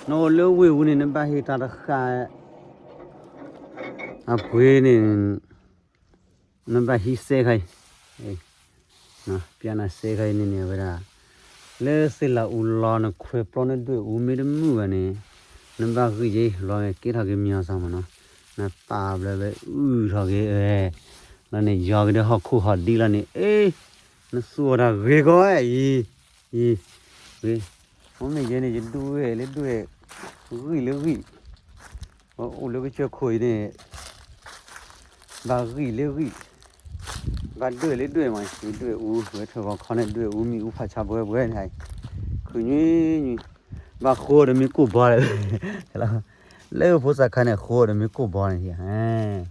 နအိၣ်လၢဝ့ၢ်ပူၤန့ၣ် နဘၣ်ဟ့ၣ်တၢ်တဃာ် အပှ့ၤန့ၣ် နဘၣ်ဟံးစဲခါအံၤ, ပျဲနၤစဲခါအံၤန့ၣ်န့ၣ် အဝဲဒၣ် လၢသ့ၣ်လၤအူလီၤ နခွဲးပျီနဒွဲၣ်အူမ့ၢ်တမုာ်ဘၣ်န့ၣ် နဘၣ်ဂံၢ်ယဲ လီၤဂဲၤကဲထီၣ်က့ၤမံၤအီၤသးမးနီၤ, နပာ်ဘျီဘျီအုၣ်ထီၣ်က့ၤဝဲ လီၤန့ၣ် ယီၤက့ၤဒီးဟီၣ်ခိၣ်ဟီၣ်ဒံလီၤန့ၣ် အ့ နသူအီၤတၢ်ဂ့ၤကီးဝဲအံၤ, အံၤ, ဂ့ၤ, မ့မ့ၢ်ယဲန့ၣ် ယဒွဲၣ်လၢဒွဲၣ်, ဂံၢ်လၢဂံၢ်, အိၣ်လၢကစၢၢ်ခိၣ်အံၤန့ၣ် ဘၣ်ဂံၢ်လၢဂံၢ်, ဘၣ်ဒွဲၣ်လၢဒွဲၣ်မး, ယဒွဲၣ်အူ ဝဲထၢၣ်ဂီၤခီန့ၣ် ဒွဲၣ်အူမံၤအူဖးဆါပှဲၤပှဲၤန့ၣ်, ခုၣ်ညွံညွံ, ဘၣ်ဃိအီၤတမ့ၢ်ကိၢ်ဘီ, လၢဖိသၣ်ခါန့ၣ် ဃိအီၤတမ့ၢ်ကိၢ်ဘီန့ၣ်,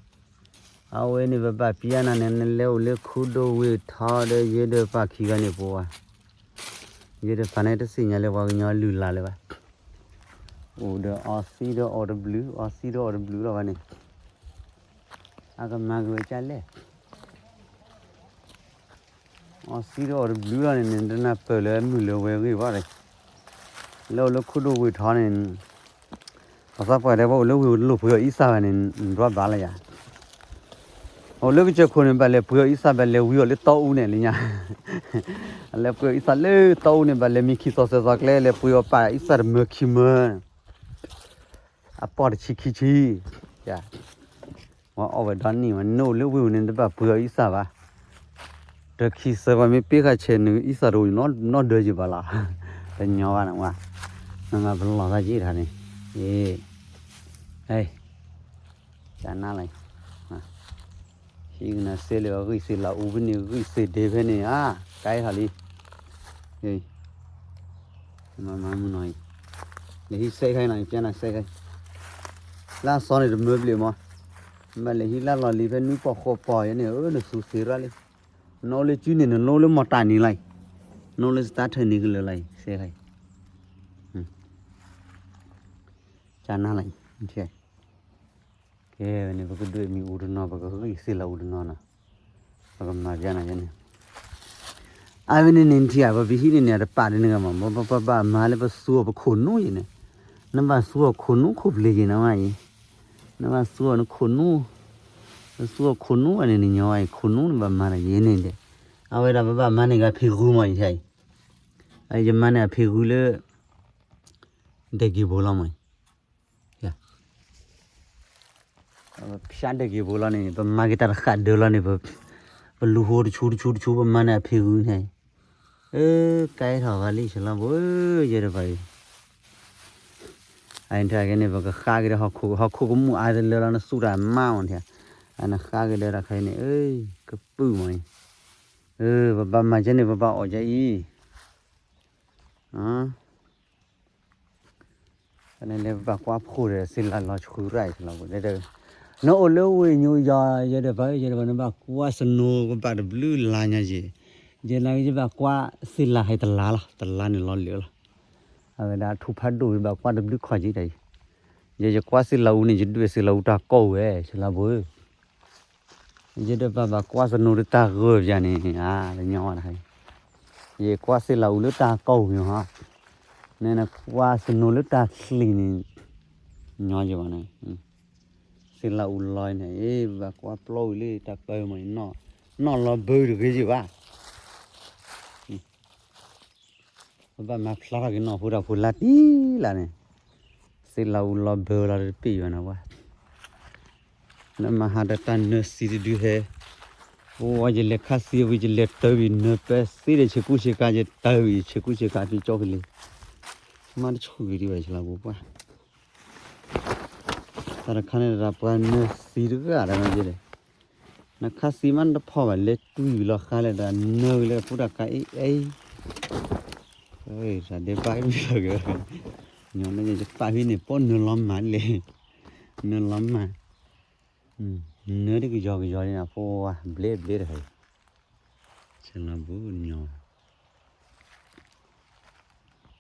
အဝဲန့ၣ်ပဘၣ်ပျဲနၤန့ၣ် နလဲၤအိၣ်လၢခူဒိၣ်ဝ့ၢ်ထီဒီး ယဲဒၣ်ပၢ်ခံဂၤန့ၣ်ပဝဲ ယဲဒၣ်ပၢ်န့ၣ်တသ့ၣ်ညါလၢပှၤကညီလုၢ်လၢ်လၢၤဘၣ်, အိၣ်ဒီးအီသံဒီးအီၣ်တဘျုး, အီသံဒီးအီၣ်တဘျုးလီၤဘၣ်န့ၣ်, အကမၤက့ၤဝဲဒ်လဲၣ် အီသံဒီးအီၣ်တဘျုးလီၤန့ၣ်န့ၣ် တနၢ်ပၢၢ်လၢမုၢ်လၢဝဲဂ့ၤဘၣ်ဒီး, လၢအိၣ်လၢခူဒိၣ်ဝ့ၢ်ထီန့ၣ်, ပှၤသးပှၢ်တဲဘၣ်အိၣ်လၢဝ့ၢ်လိၣ်ပှ့ၤအီၤအံသၣ်ဘၣ်န့ၣ် ဒွးဘၣ်လၢယၤ, အိၣ်လၢကစၢၢ်ခိၣ်န့ၣ် ဘၣ်လဲၤပှ့ၤအီၤအံသၣ် ဘၣ်လဲၤဝံအီၤလၢတီအူန့ၣ်လၢညါ, လဲၤပှ့ၤအီၤအံသၣ်လၢတီအူန့ၣ် ဘၣ်လဲၤမံခံသီသၢသီကျဲ လဲၤပှ့ၤအီၤပာ်အံသၣ်တမၢခံမၢ အပီၢ်တဆံခံဆံ, အီၣ်ဝဲဒီနံၣ်ဝဲ နအိၣ်လၢဝ့ၢ်ပူၤန့ၣ် တဘၣ်ပှ့ၤအီၤအံသၣ်ဘၣ်, တခံသၢဝဲမ့ၢ်ပ့ဃာ်ဆဲးနုာ်အံသၣ်တအိၣ်နီတဒၢယံၤဘၣ်လီၤ, တညီဘၣ်နဝဲ, နမၤပလီၢ်သးက့တခါန့ၣ်, ကနၣ်လၢ ဟံးကနၤစဲလၢအဂံၢ်စ့လၤအူဖဲန့ၣ် ဂံၢ်စ့ဒ့ဖဲန့ၣ်ဧါ, ကဲထီၣ်လံ, မၤမၤမုၢ်နီၤအံၤ, လဲၤဟံးစဲခါအံၤနီၤ ပျဲနၤစဲခါအံၤ, လၢအစီန့ၣ်တမၢဘျဲၣ်မး, မ့ၢ်လဲၤဟံးလၢလီၢ်လံၤဖဲနွံပီၢ်ဃိးပီၢ်ယဲန့ၣ် အၢ နသူသ့ရၣ်လံ, နအိၣ်လၢစုန့ၣ် နလိလၢမီၢ်တၢ်န့ၣ်လီၤအံၤ, နအိၣ်လၢစတါထၢၣ်န့ၣ်ကလၢာ်လီၤအံၤ စဲခါအံၤ, ကနၣ်လၢ ကဲဝဲန့ၣ် ပကဒွဲၣ်မံၤအူတနီၤ ပကဂံၢ်စ့လၤအူတနီၤနီၤ, ပကမၤပျဲနၤယဲန့ၣ်, အဝဲန့ၣ်န့ၣ်ထံၣ်ဧါ ပပဟံးန့ၣ်န့ၣ် တပာ်ဒ်န့ၣ်ဂ့ၤမး ပဘၣ်မၤလၢပသူအီၤပခိၣ်နူာ်ယဲန့ၣ်, နဘၣ်သူအီၤခိၣ်နူာ်ခိၣ်ပျ့ၤယဲန့ၣ်ဝဲအံၤ, နဘၣ်သူအီၤနခိၣ်နူာ်, ပသူအီၤခိၣ်နူာ်ဝဲန့ၣ် နညီဝဲအံၤ ခိၣ်နူာ်နဘၣ်မၤတၢ်ယဲန့ၣ်ဒီး, အဝဲဒၣ်ပဘၣ်မၤန့ၢ်က့ၤအဖံးဃုမးအံၤ, ယမၤန့ၢ်အဖံးဃုလၢ ဒဲက့ၤဘိလီၤမးအံၤ ဖၠါဒဲက့ၤဘိလီၤန့ၣ် ပမၤက့ၤတၢ်တဃာ်ဒၢလီၤန့ၣ်, ပလူၤဟိတဆူတဆူတဆူ ပမၤန့ၢ်အဖံးဂုၢ်န့ၣ်, အၢ ကဲထီၣ်ဘၣ်လံ ဆလီဘိဧၢ, ယဲတဖၣ်အံၤ, အန့ၣ်ထံၣ်ကဲန့ၣ် ပကဃါက့ၤဒီးဟီၣ်ခိၣ် ဟီၣ်ခိၣ်ကမူၣ်အါတလၢလီၤ နသူတၢ်မါမးန့ၣ်, အနဃါက့ၤဒီးတၢ်ခါအံၤန့ၣ် အၢ ကပုၢ်မးအံၤ, အၢ ပဘၣ်မၤကဲန့ၣ် ပဘၣ်အီၣ်ကဲအံၤ ဖဲန့ၣ်လၢပဘၣ်ကွၢ်ဖိဒီးစ့လၤလီၤဆှုရၣ်အံၤလီၤ, နအိၣ်လၢဝ့ၢ်ညိယီၤ ယဲဒၣ်ပှၤ ယဲဒၣ်ပှၤ နဘၣ်ကွၢ်စနိကဘၣ်တဘျုးလါညါယဲ, ယဲလၢယဘၣ်ကွၢ်စ့လၤဟဲတလါလီၤ တလါန့ၣ်လီၤလၢာ်လီၤ, အဝဲဒၣ်ထူဖးဒိၣ်ဘၣ်ကွၢ်တဘျုးခီၣ်က့တၢ်အံၤ, ယဲယကွၢ်စ့လၤအူန့ၣ် ယဒွဲၣ်စ့လၤအူတၢ်ကီဝဲ ဆလီဘိဧၢ ယဲဒၣ်ပဘၣ်ကွၢ်စနိတၢ်ဂၢၢ်ပယၤန့ၣ် အါ တညီဝဲတခါအံၤ, ယကွၢ်စ့လၤအူလၢတၢ်ကီဝံၤဟီ, နနကွၢ်စနိလၢတၢ်ချံန့ၣ်, ညီယဲဘၣ်န့ၣ်, စ့လၤအူလီၤန့ၣ် အ့ ပဘၣ်ကွၢ်ပျီဝံၤလၢတၢ်ပၢမး, နီၢ်လီၤဘၢတဂ့ၤယဲဘၣ် ပဘၣ်မၤဖျါထီၣ်က့ၤနီၢ်ဖိတၢ်ဖိလါတံၢ်လါန့ၣ်, စ့လၤအူလီၤဘၢလီၤတပ့ၢ်ယွၤန့ၣ်ဝဲ, နမၤဟးဒီးတၢ်နၢၤသံတဒုဟဲ, ပဝဲယလဲၤခါသံဝံၤ ယလဲၤတၢၤဝံၤ နၢၤပၢသ့ဒီးဆ့ကူဆ့ကၤ ယတၢၤဝံၤ ဆ့ကူဆ့ကၤဖံကၠီဖံလ့ၤ, မၤတဆူၣ်ဂ့ၤဒံးဘၣ် ယလၤဘိပှၢ် တၢ်တခါန့ၣ် တၢ်ပှၤနၢၤသံတဂၤဒီးမ့ၢ်ယဲဒီး, နခါသံမးနတဖီၣ်ဘၣ် လဲၤတွံၢ်ဝံၤလီၤဃါလဲၣ် တၢ်နၢၤဝံၤလၢဖိတၢ်ကါအ့ၣ်အ့ၣ်, တၢ်ဒဲးဘးအံၤမ့ၢ်လီၤက့ၤ, ညီနုၢ်ယပာ်ဖဲန့ၣ် ပီၣ်နၢၤလီၤမၢ်လဲၣ်, နၢၤလီၤမၢ်, နၢၤတကယီကယီန့ၣ် ဖိဝါဘျဲဘျဲတခါအံၤ, ဆလီၤဘိညီ